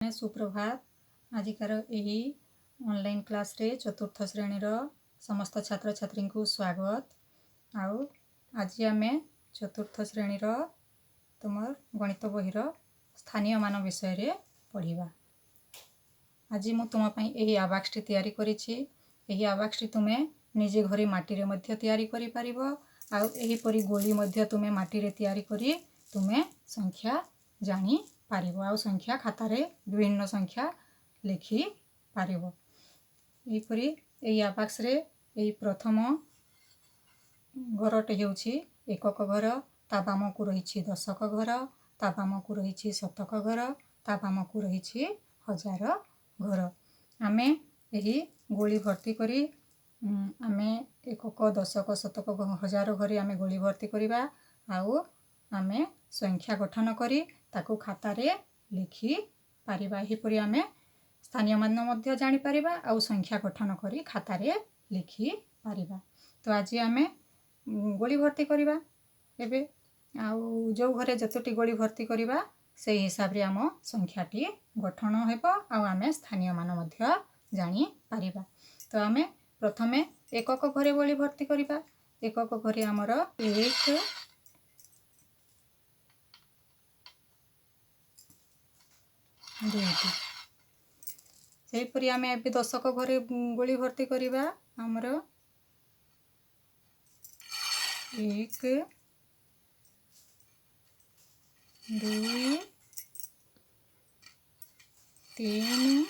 ପିଲାମାନେ ସୁପ୍ରଭାତ। ଆଜିକାର ଏହି ଅନଲାଇନ୍ କ୍ଲାସ୍ରେ ଚତୁର୍ଥ ଶ୍ରେଣୀର ସମସ୍ତ ଛାତ୍ରଛାତ୍ରୀଙ୍କୁ ସ୍ୱାଗତ। ଆଉ ଆଜି ଆମେ ଚତୁର୍ଥ ଶ୍ରେଣୀର ତୁମର ଗଣିତ ବହିର ସ୍ଥାନୀୟ ମାନ ବିଷୟରେ ପଢ଼ିବା। ଆଜି ମୁଁ ତୁମ ପାଇଁ ଏହି ଆବାକ୍ସଟି ତିଆରି କରିଛି। ଏହି ଆବାକ୍ସଟି ତୁମେ ନିଜେ ଘରେ ମାଟିରେ ମଧ୍ୟ ତିଆରି କରିପାରିବ, ଆଉ ଏହିପରି ଗୋଳି ମଧ୍ୟ ତୁମେ ମାଟିରେ ତିଆରି କରି ତୁମେ ସଂଖ୍ୟା ଜାଣିପାରିବ, ଆଉ ସଂଖ୍ୟା ଖାତାରେ ବିଭିନ୍ନ ସଂଖ୍ୟା ଲେଖିପାରିବ। ଏହିପରି ଏହି ଆବାକ୍ସରେ ଏହି ପ୍ରଥମ ଘରଟି ହେଉଛି ଏକକ ଘର, ତା ବାମକୁ ରହିଛି ଦଶକ ଘର, ତା ବାମକୁ ରହିଛି ଶତକ ଘର, ତା ବାମକୁ ରହିଛି ହଜାର ଘର। ଆମେ ଏହି ଗୋଳି ଭର୍ତ୍ତି କରି ଆମେ ଏକକ, ଦଶକ, ଶତକ, ହଜାର ଘରେ ଆମେ ଗୋଳି ଭର୍ତ୍ତି କରିବା, ଆଉ ଆମେ ସଂଖ୍ୟା ଗଠନ କରି ତାକୁ ଖାତାରେ ଲେଖିପାରିବା। ଏହିପରି ଆମେ ସ୍ଥାନୀୟ ମାନ ମଧ୍ୟ ଜାଣିପାରିବା ଆଉ ସଂଖ୍ୟା ଗଠନ କରି ଖାତାରେ ଲେଖିପାରିବା। ତ ଆଜି ଆମେ ଗୋଳି ଭର୍ତ୍ତି କରିବା ଏବେ, ଆଉ ଯେଉଁ ଘରେ ଯେତୋଟି ଗୋଳି ଭର୍ତ୍ତି କରିବା ସେଇ ହିସାବରେ ଆମ ସଂଖ୍ୟାଟି ଗଠନ ହେବ, ଆଉ ଆମେ ସ୍ଥାନୀୟ ମାନ ମଧ୍ୟ ଜାଣିପାରିବା। ତ ଆମେ ପ୍ରଥମେ ଏକକ ଘରେ ଗୋଳି ଭର୍ତ୍ତି କରିବା। ଏକକ ଘରେ ଆମର 1, 2ଟି। ସେହିପରି ଆମେ ଏବେ ଦଶକ ଘରେ ଗୋଳି ଭର୍ତ୍ତି କରିବା। ଆମର 1, 2, 3,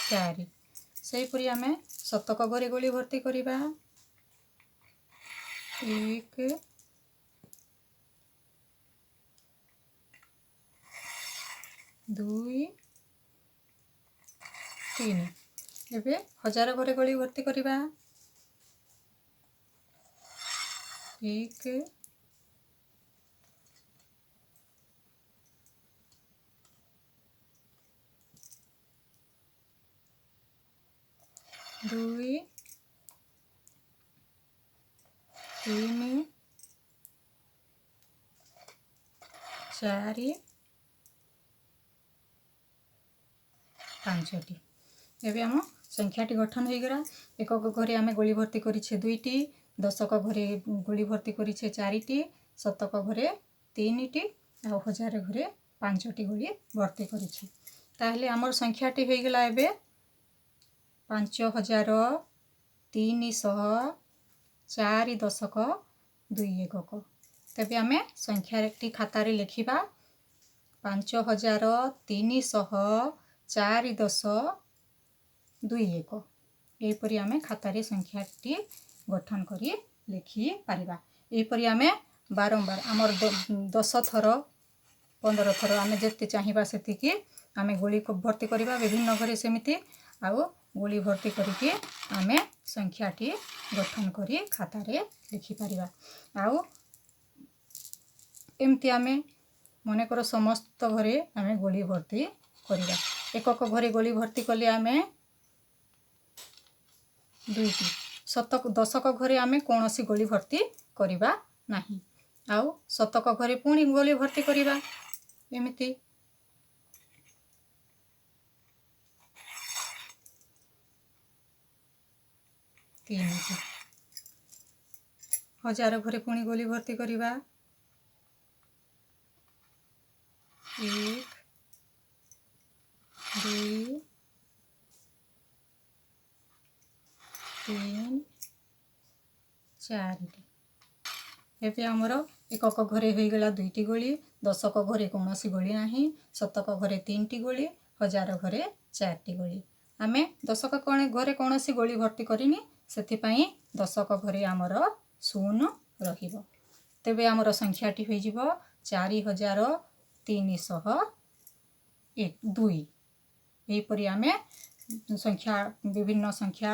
4। ସେହିପରି ଆମେ ଶତକ ଘରେ ଗୋଳି ଭର୍ତ୍ତି କରିବା। 1, 2, 3। ଏବେ ହଜାର ଘରେ ଗୋଳି ଭର୍ତ୍ତି କରିବା। 1, 2, 3, 4, 5ଟି। ଏବେ ଆମ ସଂଖ୍ୟାଟି ଗଠନ ହୋଇଗଲା। ଏକକ ଘରେ ଆମେ ଗୋଳି ଭର୍ତ୍ତି କରିଛେ 2ଟି, ଦଶକ ଘରେ ଗୋଳି ଭର୍ତ୍ତି କରିଛେ 4ଟି, ଶତକ ଘରେ 3ଟି, ଆଉ ହଜାର ଘରେ 5ଟି ଗୋଳି ଭର୍ତ୍ତି କରିଛେ। ତାହେଲେ ଆମର ସଂଖ୍ୟାଟି ହୋଇଗଲା ଏବେ 5304.2 ଏକକ। ତେବେ ଆମେ ସଂଖ୍ୟାଟି ଖାତାରେ ଲେଖିବା 5304.21। ଏହିପରି ଆମେ ଖାତାରେ ସଂଖ୍ୟାଟି ଗଠନ କରି ଲେଖିପାରିବା। ଏହିପରି ଆମେ ବାରମ୍ବାର ଆମର 10 ଥର, 15 ଥର ଆମେ ଯେତେ ଚାହିଁବା ସେତିକି ଆମେ ଗୋଳି ଭର୍ତ୍ତି କରିବା ବିଭିନ୍ନ ଘରେ ସେମିତି, ଆଉ ଗୋଳି ଭର୍ତ୍ତି କରିକି ଆମେ ସଂଖ୍ୟାଟି ଗଠନ କରି ଖାତାରେ ଲେଖିପାରିବା। ଆଉ ଏମିତି ଆମେ ମନେକର ସମସ୍ତ ଘରେ ଆମେ ଗୋଳି ଭର୍ତ୍ତି କରିବା। ଏକକ ଘରେ ଗୋଳି ଭର୍ତ୍ତି କଲେ ଆମେ 2ଟି, ଶତକ ଦଶକ ଘରେ ଆମେ କୌଣସି ଗୋଳି ଭର୍ତ୍ତି କରିବା ନାହିଁ, ଆଉ ଶତକ ଘରେ ପୁଣି ଗୋଳି ଭର୍ତ୍ତି କରିବା। ଏମିତି 3ଟି। ହଜାର ଘରେ ପୁଣି ଗୋଳି ଭର୍ତ୍ତି କରିବା। 1, 2, 3, 4ଟି। ଏବେ ଆମର ଏକକ ଘରେ ହୋଇଗଲା 2ଟି ଗୋଳି, ଦଶକ ଘରେ କୌଣସି ଗୋଳି ନାହିଁ, ଶତକ ଘରେ 3ଟି ଗୋଳି, ହଜାର ଘରେ 4ଟି ଗୋଳି। ଆମେ ଦଶକ ଘରେ କୌଣସି ଗୋଳି ଭର୍ତ୍ତି କରିନି, ସେଥିପାଇଁ ଦଶକ ଘରେ ଆମର 0 ରହିବ। ତେବେ ଆମର ସଂଖ୍ୟାଟି ହୋଇଯିବ 4302। ଏହିପରି ଆମେ ସଂଖ୍ୟା ବିଭିନ୍ନ ସଂଖ୍ୟା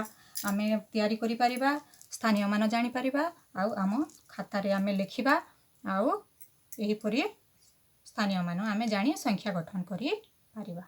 ଆମେ ତିଆରି କରିପାରିବା, ସ୍ଥାନୀୟ ମାନ ଜାଣିପାରିବା, ଆଉ ଆମ ଖାତାରେ ଆମେ ଲେଖିବା, ଆଉ ଏହିପରି ସ୍ଥାନୀୟ ମାନ ଆମେ ଜାଣି ସଂଖ୍ୟା ଗଠନ କରିପାରିବା।